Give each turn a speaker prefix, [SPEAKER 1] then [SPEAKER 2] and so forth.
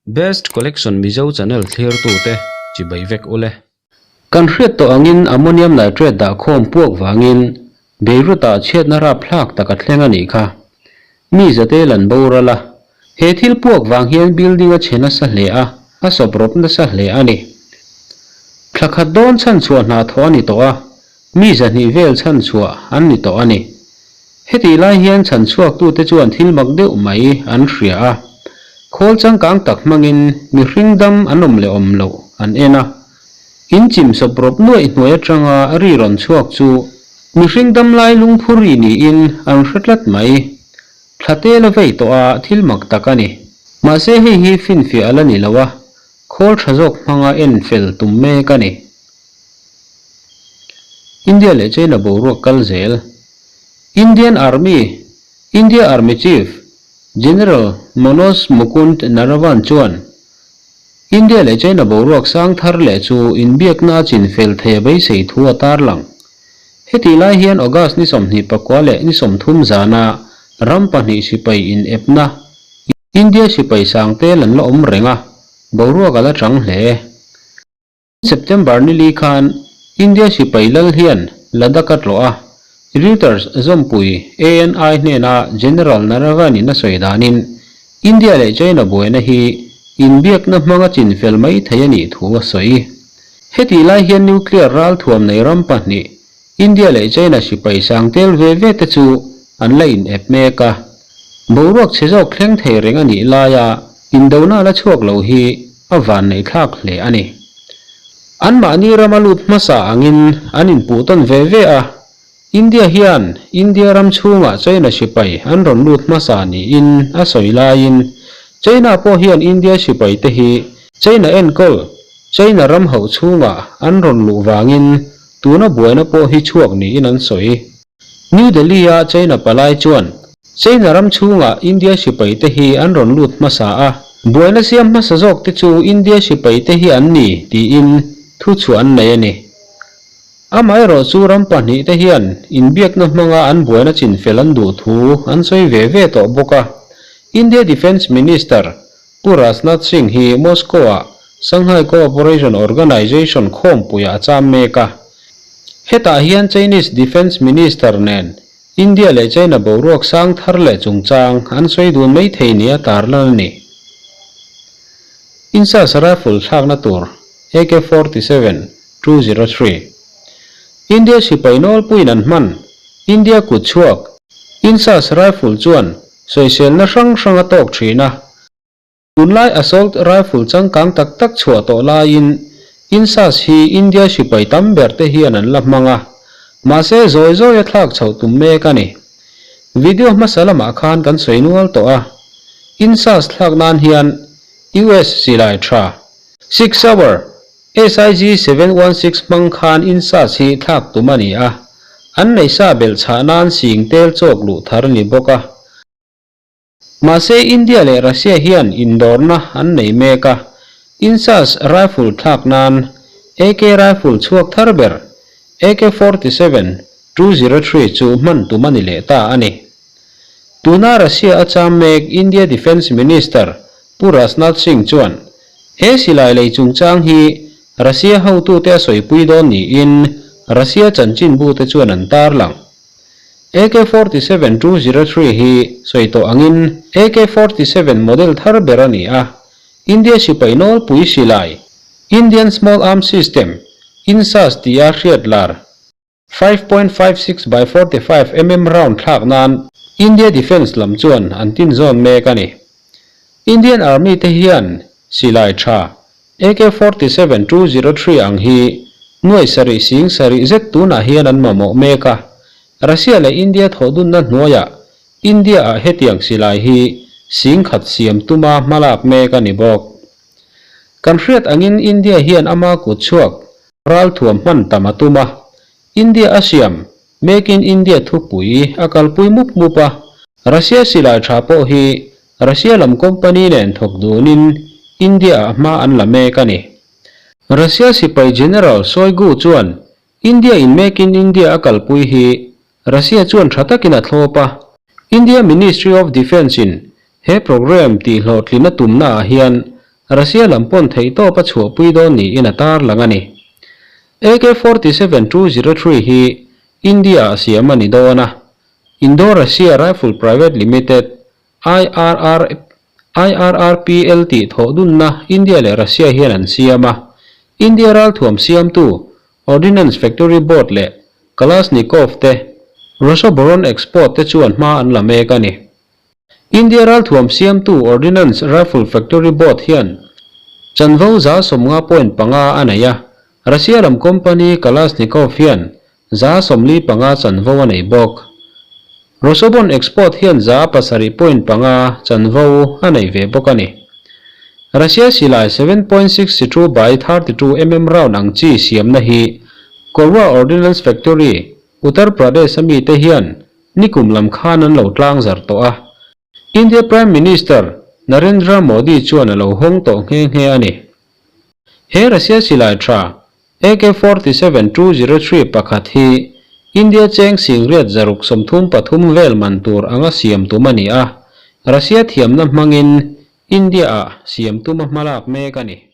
[SPEAKER 1] Best Collection Mizo channel thlirtute chibai vek ule. Kan hriat tawh angin ammonium nitrate dah khawm puak vangin Beirut-ah chhiatna rap hlak tak a thleng a nih kha. Mi zate lan boral a. He thil puak vang hian building a chhe nasa hle a, a sawp rawp nasa hle a ni. Thla khat dawn chhanchhuah hna thawh a ni tawh a, mi 200 vel chhanchhuah an ni tawh a ni. Hetih lai hian chhanchhuaktute chuan thil mak deuh mai an hria a, khawl changkang tak hmangin mihring dam an awm leh awm loh an en a. In chim sawp rawp nuaih hnuai atanga ri rawn chhuak chu mihring dam lai lungphu ri niin an hre tlat mai. Thla te la vei tawh a thil mak tak a ni. Mahse hei hi finfiah a la ni lo a, khawl tha zawk hmanga en fel tum mek a ni. India leh China boruak kal zel. Indian Army, India Army Chief, General Manoj Mukund Naravan chuan India leh China boruak sang thar leh chu inbiakna a chin fel thei a beisei thu a tarlang. Hetih lai hian August ni 24 leh ni 30 zana ram pahnih sipai inepna India sipai sang tel an la awm reng a, boruak a la chang hle. September ni li khan India sipai lal hian Ladakh a tlawh a, Reuters zawmpui ANI hnena General Naravane-in a sawi danin India leh China buaina hi inbiakna hmanga chinfel mai thei a nih thu a sawi. Hetih lai hian nuclear ralthuam nei ram pahnih India leh China sipai sang tel ve ve te chu an la in ep mek a. Boruak chhe zawk thleng thei reng a nih laia indona la chhuak lo hi a vanneih thlak hle a ni. Anmahni rama lut hmasa angin an inpuh tawn ve ve a, India hian India ram chhungah China sipai an rawn lut hmasa niin a sawi laiin China pawh hian India sipai te hi China enkawl China ram hauh chhungah an rawn luh vangin Tuna buaina pawh hi chhuak niin an sawi. New Delhi-a China palai chuan China ram chhungah India sipaite hi an rawn lut hmasa a, buaina siam hmasa zawkte chu India sipaite hi an ni tiin thu chhuah an nei a ni. Amaherawh chu ram pahnihte hian inbiakna hmanga an buaina chinfel an duh thu an sawi ve ve tawh bawk a. India Defence Minister Pu Rajnath Singh hi Moscow-ah Shanghai Cooperation Organization khawmpuiah a cham mek a. Hetah hian Chinese Defence Minister nen India leh China boruak sang thar leh chungchang an sawi dun mai thei nia tarlan a ni. INSAS rifle thlakna tur AK-47, 203. India sipai nawlpuiin an hman India kutchhuak INSAS rifle chuan Sawiselna hrang hrang a tawk thin a, tunlai assault rifle changkang tak tak chhuah tawh laiin INSAS hi India sipai tam ber te hian an la hmang a, mahse zawi zawi a thlak chhoh tum mek a ni. Video hmasa lamah khan kan sawi nual tawh a, INSAS thlak nan hian US silai tha, Six Hour, SIG 716 hmang khan INSAS hi thlak tum a ni a, an neihsa belh chhah nan sing tel chawk luh thar a ni bawk a. Mahse India leh Russia hian indawrna an nei mek a, INSAS rifle thlak nan AK rifle chhuak thar ber AK 47 203 chu hman tum a ni leh ta a ni. Tuna Russia a cham mek India Defence Minister Pu Rajnath Singh chuan He silai lei chungchang hi Russia hotute a sawipui dawn niin Russia chanchinbute chuan an tarlang. AK-47 203 hi sawi tawh angin AK-47 model thar ber a ni a, India sipai nawlpui silai, Indian Small Arms System, INSAS tia hriat lar, 5.56 by 45 mm round thlak nan India Defence lam chuan an tin zawn mek a ni. Indian Army te hian silai tha AK-47 203 ang hi nuai sarih sing sarih zet tunah hian an mamawh mek a. Russia leh India thawhdunna hnuaiah India ah hetiang silai hi sing khat siam tuma hmalak mek a ni bawk. Kan hriat angin India hian ama kutchhuak Ralthuam hman tam a tum a, India a siam, Make in India thupui a kalpui mup mup a, Russia silai tha pawh hi Russia lam company nen thawk dunin India ah hma an la mek a ni. Russia sipai General Shoigu chuan India in Make in India a kalpui hi Russia chuan tha takin a thlawp a, India Ministry of Defence in he programme tihhlawhtlin a tumna ah hian. Russia lam pawn theihtawp a chhuahpui dawn niin a tarlang a ni. AK 47 203 hi India-ah siam a ni dawn a, Indo-Russia Rifle Private Limited, IRR, IRRPL tih thawh dunna India leh Russia hian an siam a, India ralthuam siamtu Ordnance Factory Board leh Kalashnikov te, Rosoboronexport te chuan hma an la mek a ni. India ralthuam siamtu Ordnance Rifle Factory Board hian chanvo 50.5 a nei a, Russia lam company Kalashnikov hian 45 chanvo a nei bawk. Rosoboronexport hian 7.5 chanvo a nei ve bawk a ni. Russia silai 7.62 by 32 mm round ang chi siamna hi Korwa Ordnance Factory, Uttar Pradesh a mite hian Nikum lam khan an lo tlang zar tawh a, India Prime Minister Narendra Modi chuan a lo hawng tawh nghe nghe a ni. He Russia silai tha AK 47 203 pakhat hi India cheng singriat 633 vel man tur anga siam tum a ni a, Russia thiamna hmangin India-ah siam tuma hmalak mek a ni.